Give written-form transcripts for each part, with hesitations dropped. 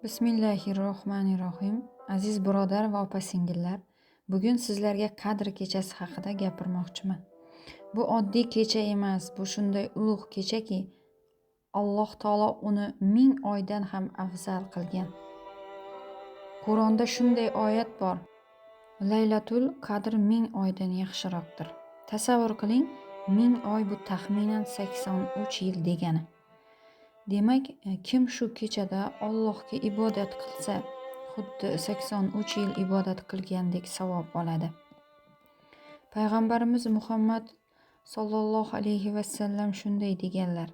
Bismillahirrohmanirrohim. Aziz birodar va opa-singillar, bugun sizlarga Qadr kechasi haqida gapirmoqchiman. Bu oddiy kecha emas, bu shunday ulug' kechaki, Alloh taolo uni 1000 oydan ham afzal qilgan. Qur'onda shunday oyat bor: Laylatul Qadr 1000 oydan yaxshiroqdir. Tasavvur qiling, 1000 oy bu taxminan 83 yil degani. Demak, kim shu kechada Allohga ibodat qilsa, xuddi 83 yil ibodat qilgandek savob oladi. Payg'ambarimiz Muhammad sollallohu alayhi vasallam shunday deganlar: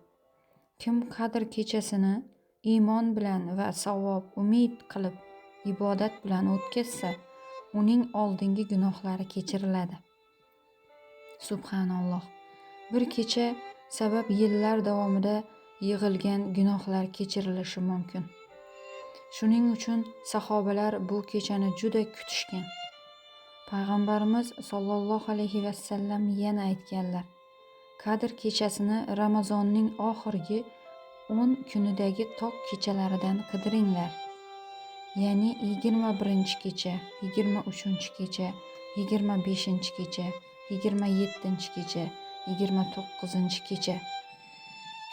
Kim Qadr kechasini iymon bilan va savob umid qilib ibodat bilan o'tkazsa, uning oldingi gunohlari kechiriladi. Subhanalloh. Bir kecha sabab yillar davomida yig'ilgan gunohlar kechirilishi mumkin. Shuning uchun sahobalar bu kechani juda kutishgan. Payg'ambarimiz sollallohu alayhi vasallam yana aytganlar: Qadr kechasini Ramazonning oxirgi 10 kunidagi toq kechalaridan qidiringlar. Ya'ni 21-kecha, 23-kecha, 25-kecha, 27-kecha, 29-kecha.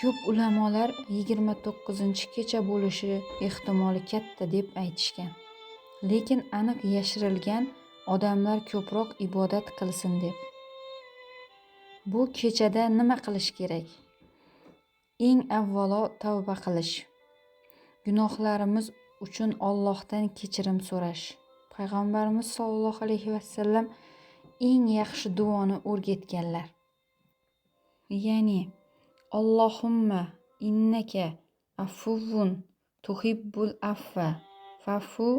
Ko'p ulamolar 29-kecha bo'lishi ehtimoli katta deb aytishgan. Lekin aniq yashirilgan, odamlar ko'proq ibodat qilsin deb. Bu kechada nima qilish kerak? Eng avvalo tavba qilish. Gunohlarimiz uchun Allohdan kechirim so'rash. Payg'ambarimiz sollallohu alayhi vasallam eng yaxshi duoni o'rgatganlar. Ya'ni Allohumma innaka afuvvun tuhibbul afva fa'fu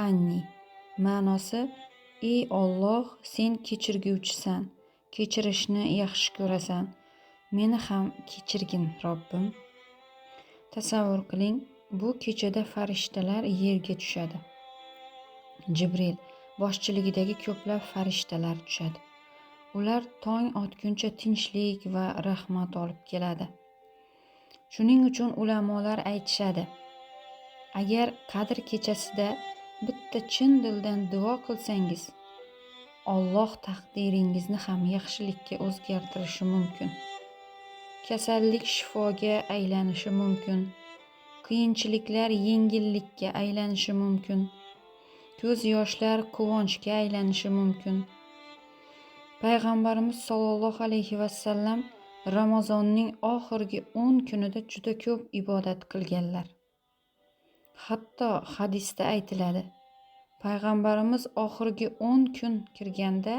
anni. Ma'nosi: ey Olloh, sen kechirguvchisan, kechirishni yaxshi ko'rasan. Meni ham kechirgin, Robbim. Tasavvur qiling, bu kechada farishtalar yerga tushadi. Jibril boshchiligidagi ko'plab farishtalar tushadi. Ular tong otguncha tinchlik va rahmat olib keladi. Shuning uchun ulamolar aytishadi: agar Qadr kechasida bitta chin dildan duo qilsangiz, Alloh taqdiringizni ham yaxshilikka o'zgartirishi mumkin. Kasallik shifoga aylanishi mumkin. Qiyinchiliklar yengillikka aylanishi mumkin. Ko'z yoshlar quvonchga aylanishi mumkin. Payg'ambarimiz sollallohu alayhi vasallam Ramazonning oxirgi 10 kunida juda ko'p ibodat qilganlar. Hatto hadisda aytiladi: Payg'ambarimiz oxirgi 10 kun kirganda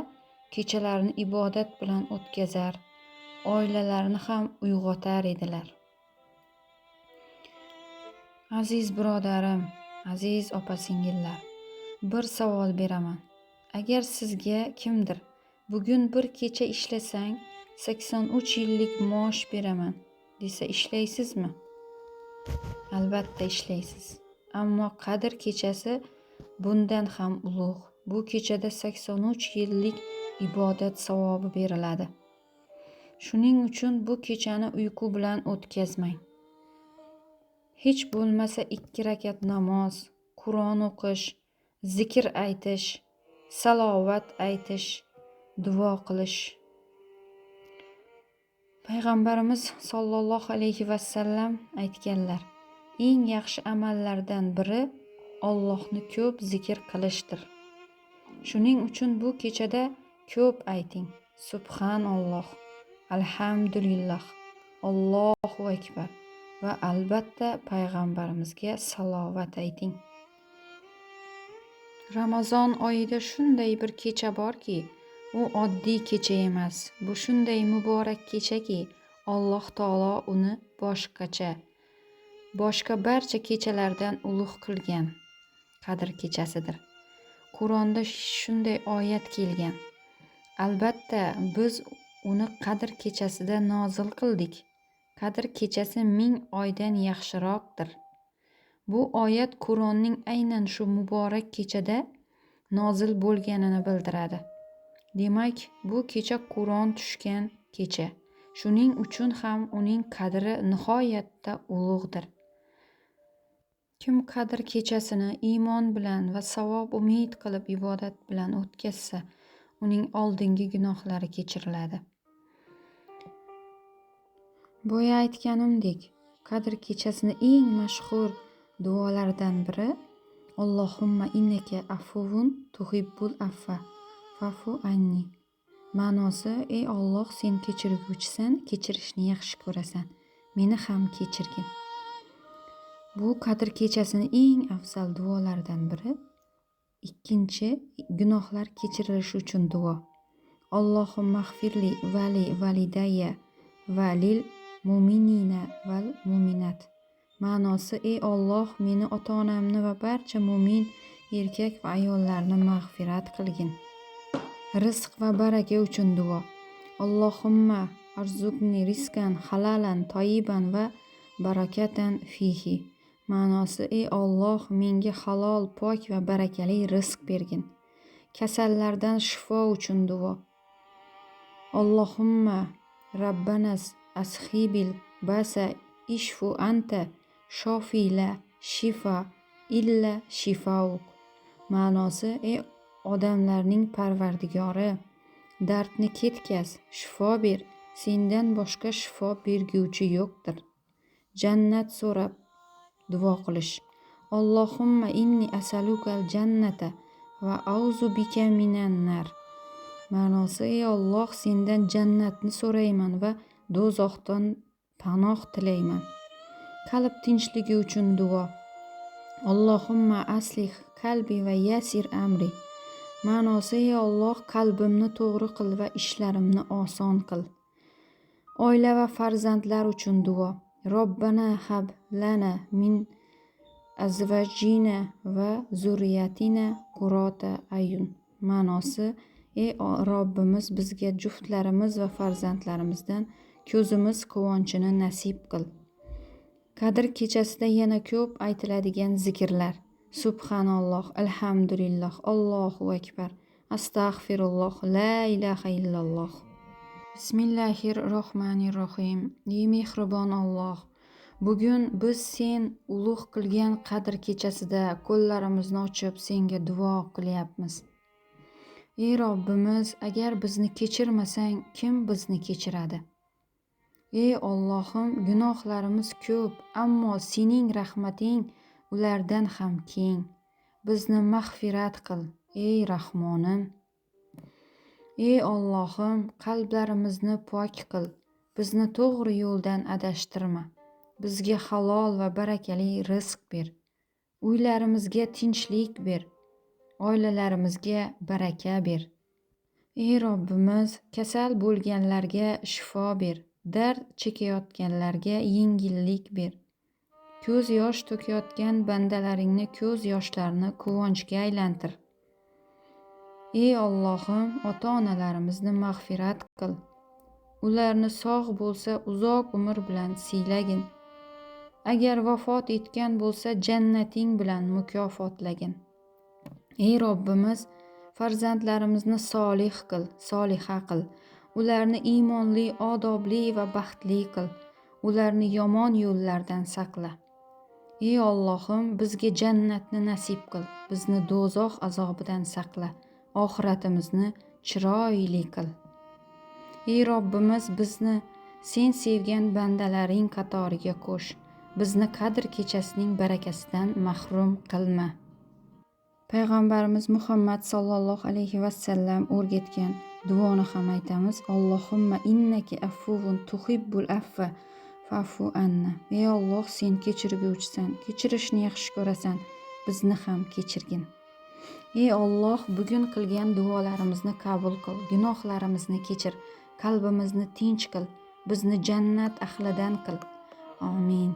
kechalarni ibodat bilan o'tkazar, oilalarini ham uyg'otar edilar. Aziz birodarim, aziz opa-singillar, bir savol beraman. Agar sizga kimdir bugun bir kecha ishlasang 83 yillik maosh beraman desa, ishlaysizmi? Albatta ishlaysiz. Ammo Qadr kechasi bundan ham ulug'. Bu kechada 83 yillik ibodat savobi beriladi. Shuning uchun bu kechani uyqu bilan o'tkazmang. Hech bo'lmasa 2 rakat namoz, Qur'on o'qish, zikr aytish, salovat aytish, duo qilish. Payg'ambarimiz sollallohu alayhi vasallam aytganlar: eng yaxshi amallardan biri Allohni ko'p zikr qilishdir. Shuning uchun bu kechada ko'p ayting: Subhanalloh, alhamdulillah, Allohu akbar va albatta payg'ambarimizga salovat ayting. Ramazon oyida shunday bir kecha borki, u oddiy kecha emas. Bu shunday muborak kechaki, Alloh taolo uni boshqa barcha kechalardan ulug' qilgan Qadr kechasidir. Qur'onda shunday oyat kelgan: Albatta biz uni Qadr kechasida nozil qildik. Qadr kechasi 1000 oydan yaxshiroqdir. Bu oyat Qur'onning aynan shu muborak kechada nozil bo'lganini bildiradi. Demak, bu kecha Qur'on tushgan kecha. Shuning uchun ham uning qadri nihoyatda ulug'dir. Kim Qadr kechasini iymon bilan va savob umid qilib ibodat bilan o'tkazsa, uning oldingi gunohlari kechiriladi. Boya aytganimdek, Qadr kechasini eng mashhur duolaridan biri Allohumma innaka afuvun tuhibbul afva fa'fu anni. Ma'nosi: ey Alloh, sen kechirguvchisan, kechirishni yaxshi ko'rasan, meni ham kechirgin. Bu Qadr kechasini eng afzal duolaridan biri. Ikkinchi, gunohlar kechirilishi uchun duo. Allohumma g'firli vali validayya va lil mu'minina val mu'minat. Ma'nosi: ey Alloh, meni ota-onamni va barcha mo'min erkak va ayollarni mag'firat qilgin. Rizq va baraka uchun duo. Allohumma arzuqni rizqan halalan toyiban va barakatan fihi. Ma'nosi: ey Alloh, menga halol, pok va barakali rizq bergin. Kasallardan shifo uchun duo. Allohumma rabbanas ashibil basa ishfu anta shofi la shifa illa shifauk. Ma'nosi: ey odamlarning parvardigori, dardni ketkaz, shifo ber, sendan boshqa shifo berguvchi yo'qdir. Jannat so'rab duo qilish. Allohumma inni asalukal jannata va auzu bika minan nar. Ma'nosi: ey Alloh, sendan jannatni so'rayman va do'zaxdan panoh tilayman. Qalb tinchligi uchun duo. Allohumma aslih qalbi va yasir amri. Ma'nosi: ey Alloh, qalbimni to'g'ri qil va ishlarimni oson qil. Oila va farzandlar uchun duo. Robbana hab lana min azvajina va zurriyatina qurrata ayun. Ma'nosi: ey Robbimiz, bizga juftlarimiz va farzandlarimizdan ko'zimiz quvonchini nasib qil. Qadr kechasida yana ko'p aytiladigan zikrlar. Subhanalloh, alhamdulillah, Allohu akbar, astag'firulloh, la ilaha illalloh. Bismillahir rohmanir rohim. Ey mehribon Alloh, bugun biz sen ulug' qilgan Qadr kechasida qo'llarimizni ochib senga duo qilyapmiz. Ey Robbimiz, agar bizni kechirmasang, kim bizni kechiradi? Ey Allohim, gunohlarimiz ko'p, ammo sening rahmating ulardan ham keng. Bizni mag'firat qil, ey Rahmonim. Ey Allohim, qalblarimizni pok qil, bizni to'g'ri yo'ldan adashtirma. Bizga halol va barakali rizq ber. Uylarimizga tinchlik ber. Oilalarimizga baraka ber. Ey Robbimiz, kasal bo'lganlarga shifo ber. Dard chekayotganlarga yengillik ber. Ko'z yosh to'kayotgan bandalaringni ko'z yoshlarini quvonchga aylantir. Ey Allohim, ota-onalarimizni mag'firat qil. Ularni sog' bo'lsa uzoq umr bilan siylagin. Agar vafot etgan bo'lsa jannating bilan mukofotlagin. Ey Robbimiz, farzandlarimizni solih qil, soliha qil. Ularni iymonli, odobli va baxtli qil. Ularni yomon yo'llardan saqla. Ey Allohim, bizga jannatni nasib qil. Bizni do'zax azobidan saqla. Oxiratimizni chiroyli qil. Ey Robbimiz, bizni sen sevgan bandalaring qatoriga qo'sh. Bizni Qadr kechasining barakasidan mahrum qilma. Payg'ambarimiz Muhammad sallallohu alayhi vasallam o'rgatgan duoni ham aytamiz. Allohumma innaka affuvun tuhibbul afva fa'fu anna. Ey Alloh, sen kechirguvchisan, kechirishni yaxshi ko'rasan, bizni ham kechirgin. Ey Alloh, bugun qilgan duolarimizni qabul qil, gunohlarimizni kechir, qalbimizni tinch qil, bizni jannat ahlidan qil. Amin.